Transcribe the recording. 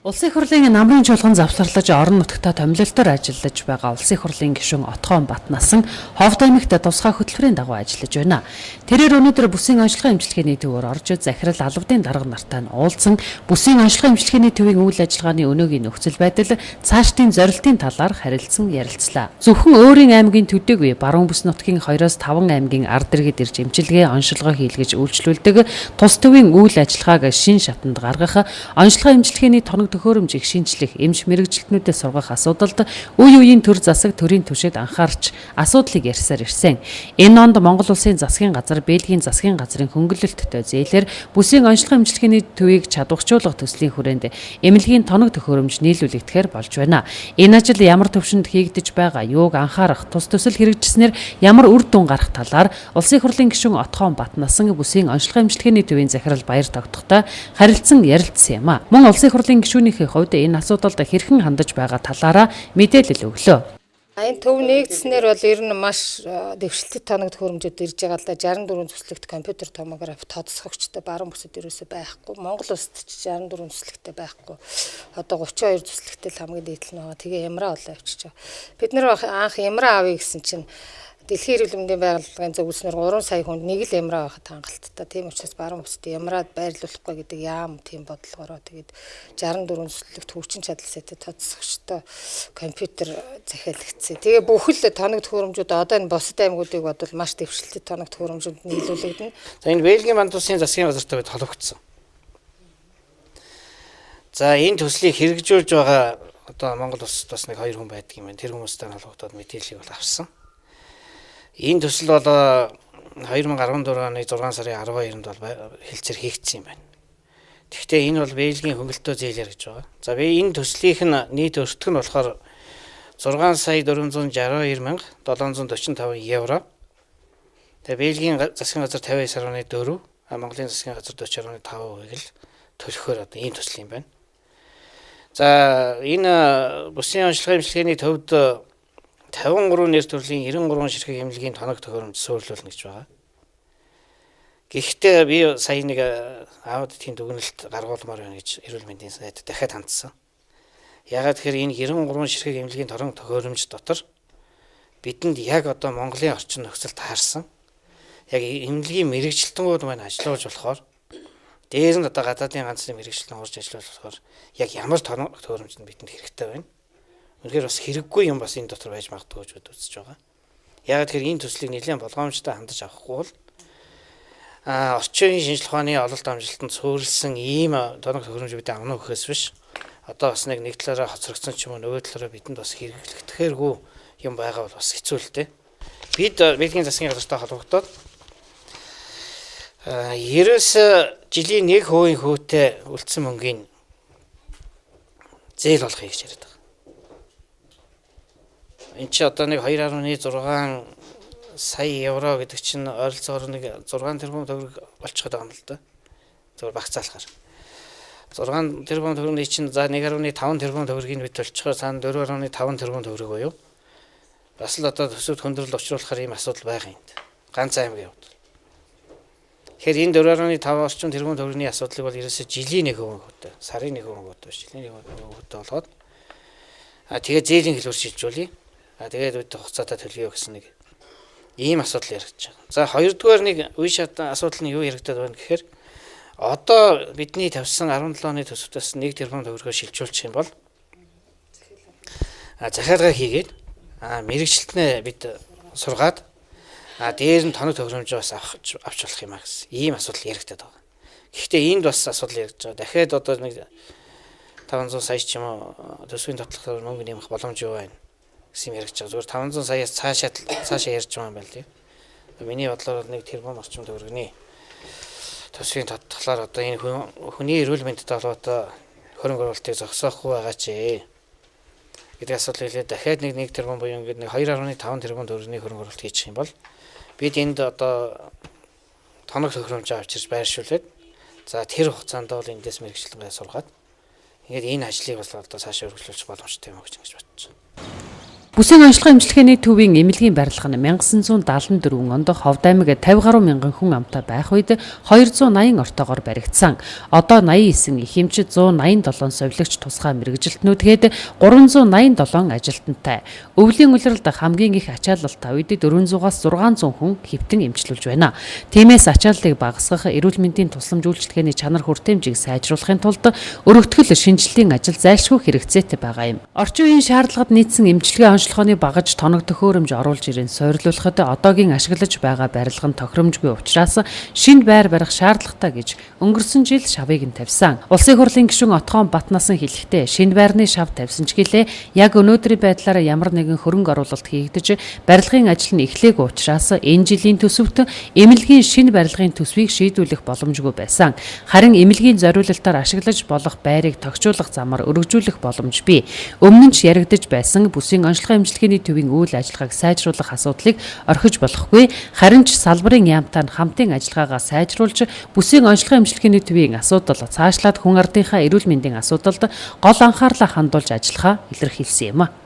Улсын их хурлын намрын чуулган завсарлаж орон нутагта томилолтоор ажиллаж байгаа Улсын их хурлын гишүүн Отгоон Батнасан Ховд аймагт тусгай хөтөлбөрийн дагуу ажиллаж байна. Тэрээр өнөөдөр бүсийн онцлогын эмчилгээний төвөөр орж захирал албадын дарга нартай нь уулзсан бүсийн онцлогын эмчилгээний төвийн үйл ажиллагааны өнөөгийн нөхцөл байдал, цаашдын зорилтын талаар харилцан ярилцлаа. Зөвхөн өөрийн аймгийн төдийгүй баруун бүс нутгийн 2-5 аймгийн ард иргэд ирж эмчилгээ, онцлогоо хийлгэж үйлчлүүлдэг тус төвийн үйл ажиллагааг шин шатанд гаргах, онцлогын эмчилгээний тоног төхөөрөмжийг шинчлэх, эмч мэргэжилтнүүдэд сургах асуудалд үе үеийн төр засаг төрийн түвшид анхаарч асуудлыг ярьсаар ирсэн. Энэ онд Монгол Улсын засгийн газар, Бельгийн засгийн газрын хөнгөлөлттэй зээлээр бүсийн онцлогын эмчилгээний төвийг чадварчуулах төслийн хүрээнд эмнэлгийн тоног төхөөрөмж нийлүүлэгдэхээр болж байна. Энэ ажил ямар түвшинд хийгдэж байгаа, юуг анхаарах, тус төсөл хэрэгжснээр ямар үр дүн гарах талаар Улсын их хурлын гишүүн Отгоон Батнасан бүсийн онцлогын эмчилгээний төвийн захирал Баяр Тогтохтой харилцан ярилцсан юм а. Мөн Улсын их хурлын гишүүнийхээ хувьд энэ асуудалд хэрхэн хандаж байгаа талаараа мэдээлэл өглөө. Энэ төв нэгдснээр бол ер нь маш дэвшилтэт тоног төхөөрөмжүүд ирж байгаа л да. 64 зүслэгт компьютер томограф тодсгогчтой баруун бүсэд ерөөсөө байхгүй. Монгол улсад ч 64 зүслэгтэй байхгүй. Одоо 32 зүслэгтэй л хамгийн дээд нь байгаа. Тэгээ ямраа болоо авчиж байгаа. Бид нар анх ямраа авъя гэсэн чинь Дэлхийн эрүүл мэндийн байгууллагын зөвлөснөр 3 сая хүнд нэг л ямраа байхад хангалттай. Тийм учраас баруун бүсэд ямраад байрлуулахгүй гэдэг яам тийм бодлогороо тэгээд 64 зүслэгт хөгжин чадал сайтай тодсгогчтой компьютер захиалагдсан. Тэгээ бүхэл тоног төхөөрөмжүүд одоо энэ бусад аймагуудыг бодвол маш дэвшилтэт тоног төхөөрөмжүүд нийлүүлэгдэнэ. За энэ Бельгийн банд улсын засгийн газартай бид холбогдсон. За энэ төслийг хэрэгжүүлж байгаа одоо Монгол улсад бас нэг хоёр хүн байдаг юм байна. Тэр хүмүүстэй холбогдоод мэдээллийг бол авсан. Энэ төсөл бол 2014 оны 6 сарын 12-нд бол хэлцээр хийгдсэн юм байна. Тэгэхдээ энэ бол Бельгийн хөнгөлөлтөө зээлээр гэж байгаа. За би энэ төслийнх нь нийт өртөг нь болохоор 6 сая 462 мянга 745 евро. Тэгээ Бельгийн засгийн газар 59.4, а Монголын засгийн газар 40.5%-ийг л төлөхөөр одоо ийм төсөл юм байна. За энэ бүсийн онцлогын эмчилгээний төвд 53 нэр төрлийн 93 ширхэг эмнэлгийн тоног төхөөрөмж суйрлуулна гэж байгаа. Гэхдээ би сая нэг аудитын дүгнэлт гаргуулмаар байна гэж эрүүл мэндийн сайд дахиад хандсан. Яагаад тэгэхээр энэ 93 ширхэг эмнэлгийн тоног төхөөрөмж дотор бидэнд яг одоо Монголын орчин нөхцөл таарсан. Яг эмнэлгийн мэргэжилтэнгүүд маань ажиллуулж болохоор дээр нь одоо гадаадын ганцны мэргэжилтэн орж ажиллуулж болохоор яг ямар тоног төхөөрөмж нь бидэнд хэрэгтэй байна. Үнэхээр бас хэрэггүй юм бас энэ дотор байж магадгүй гэж бид үзэж байгаа. Яагаад тэгэхээр энэ төслийг нэлээд болгоомжтой хандаж авахгүй бол орчин үеийн шинжлэх ухааны ололт амжилтанд суурилсан ийм тоног төхөөрөмж бид авна гэхээс биш. Одоо бас нэг талаараа хоцрогдсон ч юм уу нөгөө талаараа бидэнд бас хэрэглэгдэхээргүй юм байгаа бол бас хэцүү л дээ. Бид Бельгийн засгийн газартай холбогдоод 90 жилийн 1% хөөтэй үлдсэн мөнгийн зээл болохыг гэж яриад байгаа. Энд чи одоо нэг 2.6 сая евро гэдэг чинь ойролцоогоор нэг 6 тэрбум төгрөг болчиход байгаа юм л да. Зөвхөн багцаалахаар. 6 тэрбум төгрөгийн чинь за 1.5 тэрбум төгрөгийг бид төлчихоор цаана 4.5 тэрбум төгрөг буюу бас л одоо төсөвт хүндрэл учруулахаар ийм асуудал байгаа юм. Ганц аймгийн хувьд. Тэгэхээр энэ 4.5 орчим тэрбум төгрөгийн асуудлыг бол ерөөсөө жилийн 1% хөөтэй, сарын 1% хөөтэй биш, жилийн 1% хөөтэй болгоод тэгээ зээлийн хэлбэр шилжүүлье. Тэгээд бид хугацаатай төлөё гэсэн нэг ийм асуудал яригдж байгаа. За хоёрдугаар нэг үе шат асуудал нь юу яригдаад байна гэхээр одоо бидний тавьсан 17 оны төсөвтөөс 1 тэрбум төгрөгөөр шилжүүлчих юм бол захиалга хийгээд мэрэгчлэнээ бид сургаад дээр нь тоног төхөөрөмжөө бас авч болох юм а гэсэн ийм асуудал яригдаад байгаа. Гэхдээ энд бас асуудал яригдж байгаа. Дахиад одоо нэг 500 сая ч юм уу төсвийн тотлохоор мөнгө нэмэх боломж юу байна гэсэн юм яригдж байгаа. Зүгээр 500 саяас цаашаа ярьж байгаа юм байна тийм. Миний бодлоор нэг тэрбум орчим төгрөгний төсвийн тодтолоор одоо энэ хүний эрүүл мэндтэй холбоотой хөрөнгө оруулалтыг зогсоохгүй байгаа ч гэдэг асуудал хэлээд дахиад нэг тэрбум буюу ингээд нэг 2.5 тэрбум төгрөгийн хөрөнгө оруулалт хийчих юм бол бид энд одоо тоног төхөөрөмжөө авчирч байршуулад за тэр хугацаанд бол эндээс мэргэжилтэнгээ сургаад ингээд энэ ажлыг бас одоо цаашаа үргэлжлүүлэх боломжтой юм гэж ингэж бодож байна. Бүсийн онцлогын эмчилгээний төвийн эмнэлгийн барилга нь 1974 онд Ховд аймаг 50 гаруй мянган хүн амтай байх үед 280 ортоогоор баригдсан. Одоо 89 их эмч, 187 совилогч, тусгай мэргэжилтнүүдгээд 387 ажилтнтай. Өвлийн улиралд хамгийн их ачаалалтай үед 400-аас 600 хүн хэвтэн эмчлүүлж байна. Тиймээс ачааллыг багасгах, эрүүл мэндийн тусламж үйлчилгээний чанар хүртээмжийг сайжруулахын тулд өргөтгөл шинжилгээний ажил зайлшгүй хэрэгцээтэй байгаа юм. Орчин үеийн шаардлагад нийцсэн эмчилгээ онцлогооны багаж тоног төхөөрөмж оруулж ирэн сойрлуулахад одоогийн ашиглаж байгаа барилга нь тохиромжгүй учраас шинэ байр барих шаардлагатай гэж өнгөрсөн жил шавыг нь тавьсан. Улсын хурлын гишүүн Отгон Батнасан хэлэхдээ шинэ байрны шав тавьсан ч гэлээ яг өнөөдрийн байдлаар ямар нэгэн хөрөнгө оруулалт хийгдэж барилгын ажил нь эхлээгүй учраас энэ жилийн төсөвт эмнэлгийн шинэ барилгын төсвийг шийдвэрлэх боломжгүй байсан. Харин эмнэлгийн зориулалтаар ашиглаж болох байрыг тохижуулах замаар өргөжүүлэх боломж бий. Өмнө нь ч яригдаж байсан бүсийн онцлогын эмчилгээний төвийн үйл ажиллагааг сайжруулах асуудлыг орхиж болохгүй. Харин ч салбарын яамтай нь хамтын ажиллагаагаа сайжруулж бүсийн онцлогын эмчилгээний төвийн асуудал цаашлаад хүн ардынхаа эрүүл мэндийн асуудалд гол анхаарлаа хандуулж ажиллахаа илэрхийлсэн юм.